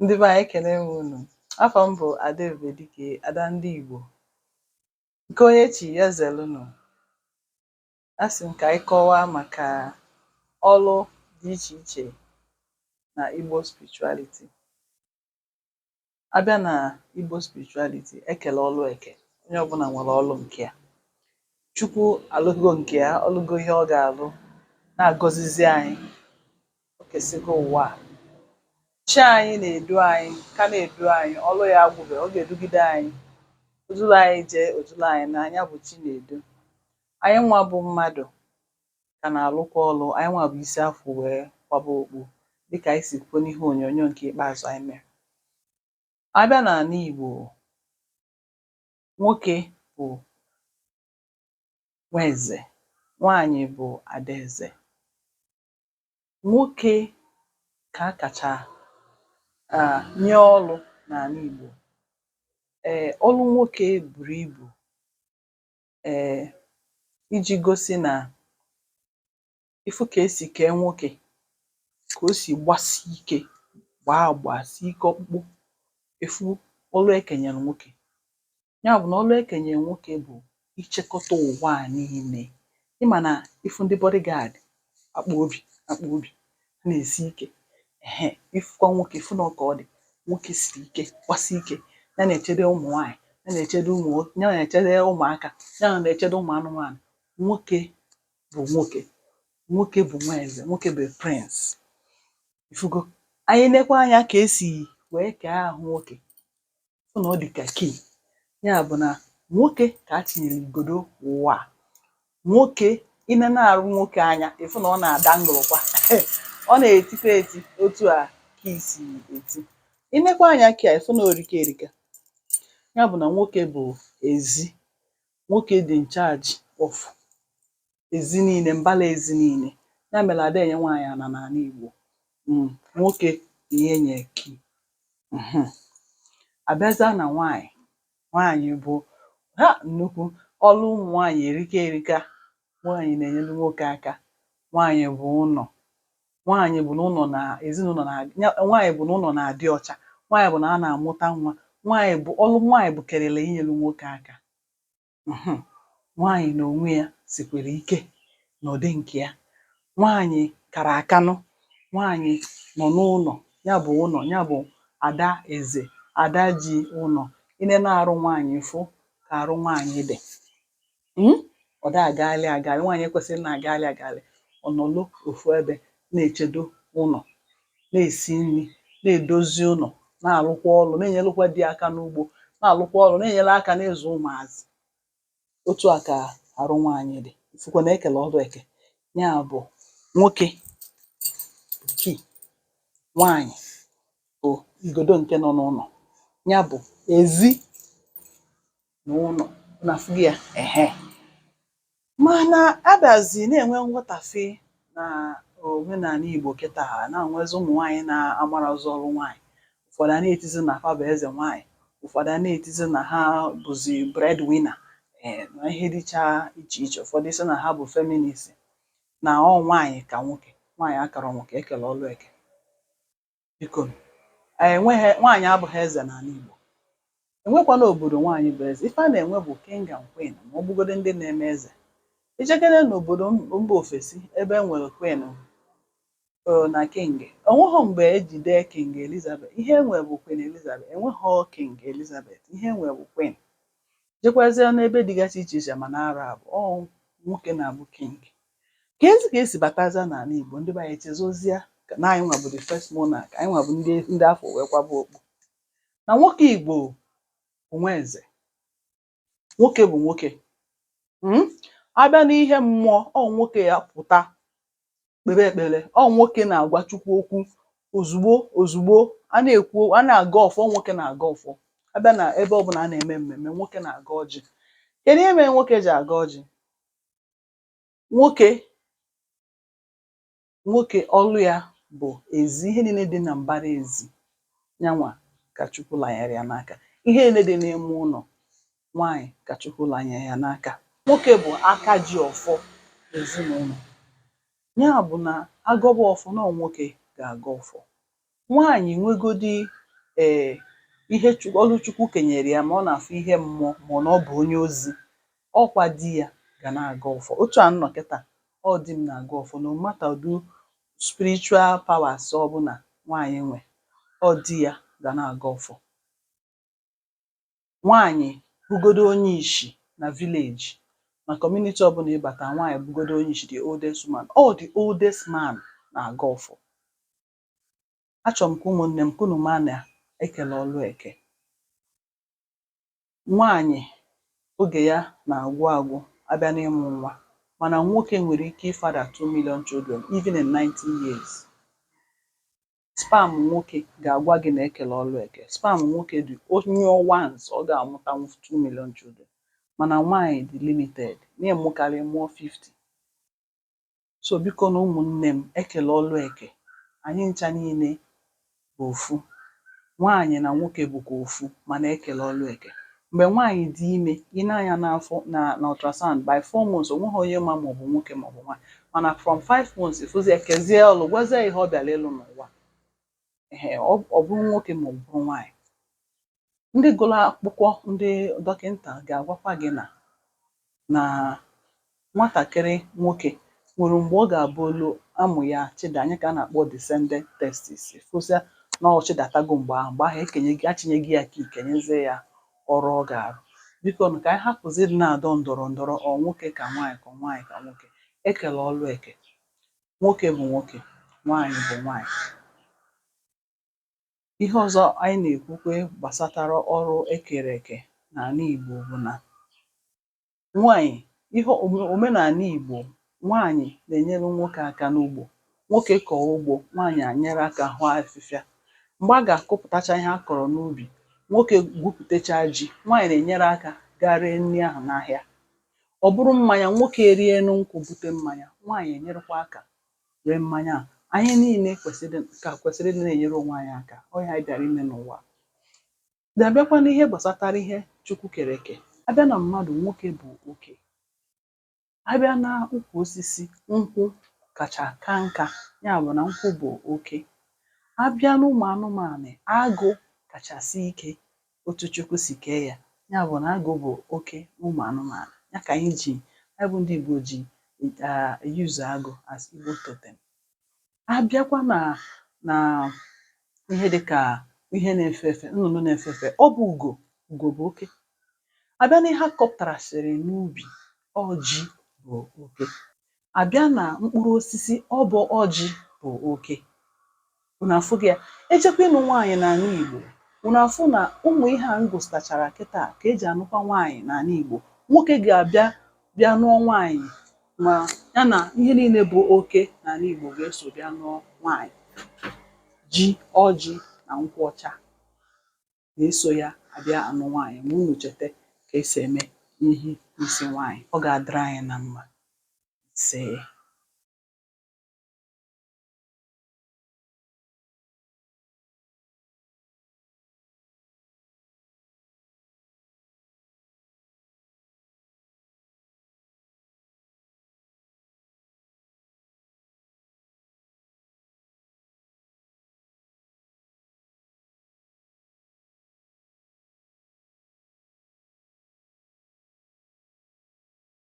Ndị be anyị, ekene m unu. Afa m bụ Ada Ebubedike, Ada ndị Igbo. Nke onye chi ya zelụnụ. A sị m ka anyị kọwaa maka ọlụ dị iche iche na Igbo spirituality. A bịa na Igbo spirituality, ekele ọlụ eke. Onye ọbụla nwere ọlụ nke ya. Chukwu alụgo nke ya, ọlụgo ihe ọ ga-alụ, na-agọzizi anyị. O kesigo ụwa a. Chi anyị na-edu anyị, ka na-edu anyị, ọlụ ya agwụbe, ọ ga-edugide anyị. O duru anyị jee, o duru anyị n'anya bụ chi na-edu. Anyị nwa bụ mmadụ ka na-alụkwa ọlụ, anyị nwa bụ isi afọ wee kwaba okpu dịka anyị si kwuo n'ihe onyonyo nke ikpeazụ anyị mere. A bịa n'ala Igbo, nwoke bụ nwaeze, nwaanyị bụ adaeze. Nwoke ka a kacha nye ọlụ n'ala Igbo. Ee, ọlụ nwoke buru ibu, ee, iji gosi na ịfụ ka esi kee nwoke, ka o si gbasie ike, gbaa agba, sie ike ọkpụkpụ, ịfụ ọlụ ekenyere nwoke. Ya bụ na ọlụ ekenyere nwoke bụ ichekọta ụwa a niile. Ị ma na ịfụ ndị bodyguard, akpa obi akpa obi na-esi ike, ehe, ịfụkwa nwoke, ịfụ na ọ ka ọ dị, nwoke siri ike, gbasie ike, ya na-echedo ụmụ nwaanyị, ya na-echedo ụmụ nwoke, ya na-echedo ụmụaka, ya na-echedo ụmụ anụmanụ. Nwoke bụ nwoke, nwoke bụ nwaeze, nwoke bụ prince. Ifugo anyị nekwa anya ka esi wee kee ahụ nwoke, fụ na ọ dị ka key. Ya bụ na nwoke ka a tinyere igodo ụwa a. Nwoke, ị nene arụ nwoke anya, ịfụ na ọ na-ada ngụrụkwa, ọ na-etikwa eti otu a key si eti. I nekwa anya key a, ịfụ na orika erika. Ya bụ na nwoke bụ ezi, nwoke dị in charge of ezi niile, mbala ezi niile. Ya mere ada enye nwaanyị ana n'ala Igbo. Nwoke bụ ihe enye key. Abịazịa na nwaanyị, nwaanyị bụ ha nnukwu ọlụ. Ụmụ nwaanyị erika erika. Nwaanyị na-enyelu nwoke aka. Nwaanyị bụ ụnọ. Nwaanyị bụ na ụnọ na ezinụlọ na nwaanyị bụ na ụnọ na-adị ọcha. Nwaanyị bụ na a na-amụta nwa. Nwaanyị bụ ọlụ, nwaanyị bụ kelele inyelu nwoke aka. Nwaanyị na onwe ya sikwere ike n'ụdị nke ya. Nwaanyị kara akanụ. Nwaanyị nọ n'ụnọ, ya bụ ụnọ, ya bụ ada eze, ada ji ụnọ. I nene arụ nwaanyị, fụ ka arụ nwaanyị dị. Ọ da agaghalị agaghalị. Nwaanyị ekwesịghị na-agaghalị agaghalị. Ọ nọlụ ofu ebe na-echedo ụnọ, na-esi nri, na-edozi ụnọ, na-alụkwa ọlụ, na-enyelụkwa di aka n'ugbo, na-alụkwa ọlụ, na-enyere aka n'ịzụ ụmụazị. Otu a ka arụ nwaanyị dị. Ifukwa na ekele ọlụ eke. Ya bụ nwoke bụ key, nwaanyị bụ igodo nke nọ n'ụnọ, ya bụ ezi na ụnọ. Unu afụgo ya? Ehe. Mana abịazi na-enwe nghọtafe na omenala Igbo kịta, na-enwezi ụmụ nwaanyị na-amarọzi ọrụ nwaanyị. Ụfọdụ a na-etizi na fa bụ eze nwaanyị, ụfọdụ a na-etizi na ha bụzi breadwinner, ee, na ihe dịcha iche iche. Ụfọdụ sị na ha bụ feminist, na ọ nwaanyị ka nwoke, nwaanyị akarọ nwoke, ekele ọlụ eke. Biko, enweghị nwaanyị abụghị eze n'ala Igbo. Enwekwana obodo nwaanyị bụ eze. Ife a na-enwe bụ king and queen, ma ọ bụgodo ndị na-eme eze. Ijekene n'obodo mba ofesi ebe e nwere queen na king, onweghọ mgbe eji dee King Elizabeth. Ihe enwe bụ Queen Elizabeth, enweghọ King Elizabeth. Ihe enwe bụ queen. Jekwazie n'ebe dịgasị iche iche, ma na Arab, ọ nwoke na-abụ king. Ka ezi ka esi batazia n'ala Igbo, ndị be anyị echezozie na anyị nwa bụ the first monarch, anyị nwa bụ ndị afọ wee kwaba okpu, na nwoke Igbo bụ nwa eze, nwoke bụ nwoke. Abịa n'ihe mmụọ, ọ nwoke ya pụta kpebe ekpere, ọ nwoke na-agwa Chukwu okwu ozugbo ozugbo a na-ekwu, a na-agọ ọfọ, nwoke na-agọ ọfọ. Abịa na ebe ọbụla a na-eme mmemme, nwoke na-agọ ọjị. Kedu ihe mere nwoke ji agọ ọjị? Nwoke, ọlụ ya bụ ezi, ihe niile dị na mbara ezi, nyanwa ka Chukwu lanyere ya n'aka. Ihe niile dị n'ime ụlọ, nwaanyị ka Chukwu lanyere ya n'aka. Nwoke bụ aka ji ọfọ ezinụlọ. Ya bụ na agọba ọfọ, na ọ nwoke ga-agọ ọfọ. Nwaanyị nwegodi Ee, ihe ọlụ Chukwu kenyere ya, ma ọ na-afụ ihe mmụọ, ma ọ na ọ bụ onye ozi, ọkwa di ya ga na-agọ ọfọ. Otu a m nọ kịta, ọ di m na-agọ ọfọ. No matter ụdị spiritual powers ọbụla nwaanyị nwe, ọ di ya ga na-agọ ọfọ. Nwaanyị bụgodo onye ishi na village, na community ọbụla ịbata, nwaanyị bụgodo onye ishi, the oldest woman, ọ the oldest man na-agọ ọfọ. Achọrọ m ka ụmụnne m ka unu maa na ekele ọlụ eke. Nwaanyị oge ya na-agwụ agwụ abịa n'ịmụ nwa, mana nwoke nwere ike ịfather 2 million children even in 90 years. Sperm nwoke ga-agwa gị na ekele ọlụ eke. Sperm nwoke dị nyụọ once, ọ ga-amụtanwu 2 million children, mana nwaanyị dị limited na-ịmụkarị mụọ 50. So biko na ụmụnne m, ekele ọlụ eke. Anyị ncha niile bụ ofu. Nwaanyị na nwoke bụkwa ofu, mana ekele ọlụ eke. Mgbe nwaanyị dị ime, ị na-anya n'afọ na ultrasound, by 4 months, onweghị onye ma maọbụ nwoke maọbụ nwaanyị, mana from 5 months ịfụzi ekezie ọlụ, gwazie ya ihe ọ bịara ịlụ n'ụwa. Ehe, ọ bụrụ nwoke ma ọ bụrụ nwaanyị. Ndị gụrụ akwụkwọ, ndị dọkịnta ga-agwakwa gị na nwatakịrị nwoke nwere mgbe ọ ga-abụ olu amụ ya chịda anya, ka a na-akpọ descended testis. Fụsịa na ọ chịdatago mgbe ahụ ekenye gị, achinye gị ya ka ikenyezie ya ọrụ ọ ga-arụ. Biko nụ, ka anyị hapụzi ịdị na-adọ ndọrọ ndọrọ, ọ nwoke ka nwaanyị, ka ọ nwaanyị ka nwoke. Ekele ọlụ eke. Nwoke bụ nwoke, nwaanyị bụ nwaanyị. Ihe ọzọ anyị na-ekwukwe gbasatara ọrụ ekere eke n'ala Igbo bụ na nwaanyị, ihe omenala Igbo, nwaanyị na-enyere nwoke aka n'ugbo. Nwoke kọọ ugbo, nwaanyị anyere aka hụọ afịfịa. Mgbe a ga-akụpụtacha ihe a kọrọ n'ubi, nwoke gwupụtacha ji, nwaanyị na-enyere aka gaa ree nri ahụ n'ahịa. Ọ bụrụ mmanya, nwoke erienu nkwụ bute mmanya, nwaanyị enyerekwa aka ree mmanya a. Anyị niile kwesịrị ka kwesịrị ịdị na-enyere onwe anyị aka. Ọ ihe anyị bịara ime n'ụwa. Ga-abịakwa n'ihe gbasatara ihe Chukwu kere eke. Abịa na mmadụ, nwoke bụ oke. Abịa na ukwu osisi, nkwụ kacha ka nka, ya bụ na nkwụ bụ oke. Abịa n'ụmụ anụmanụ, agụ kachasị ike otu Chukwu si kee ya, ya bụ na agụ bụ oke n'ụmụ anụmanụ. Ya ka anyị ji, anyị bụ ndị Igbo, ji use agụ as Igbo totem. Abịakwa na ihe dịka ihe na-efe efe, nnụnụ na-efe efe, ọ bụ ugo. Ugo bụ oke. Abịa n'ihe akọpụtarasịrị n'ubi, ọ ji bụ oke. Abịa na mkpụrụ osisi, ọ bụ ọjị bụ oke. Unu afụghị ya? Ejekwa ịnụ nwaanyị n'ala Igbo, unu afụ na ụmụ ihe a m gụsịtachara kịta ka eji anụkwa nwaanyị n'ala Igbo. Nwoke ga-abịa bịa nụọ nwaanyị, ma ya na ihe niile bụ oke n'ala Igbo ga-eso bịa nụọ nwaanyị. Ji, ọjị na nkwụ ọcha na-eso ya abịa anụ nwaanyị. Ma unu cheta ka esi eme ihe isi nwaanyị. Ọ ga-adịrị anyị na mma. Isee.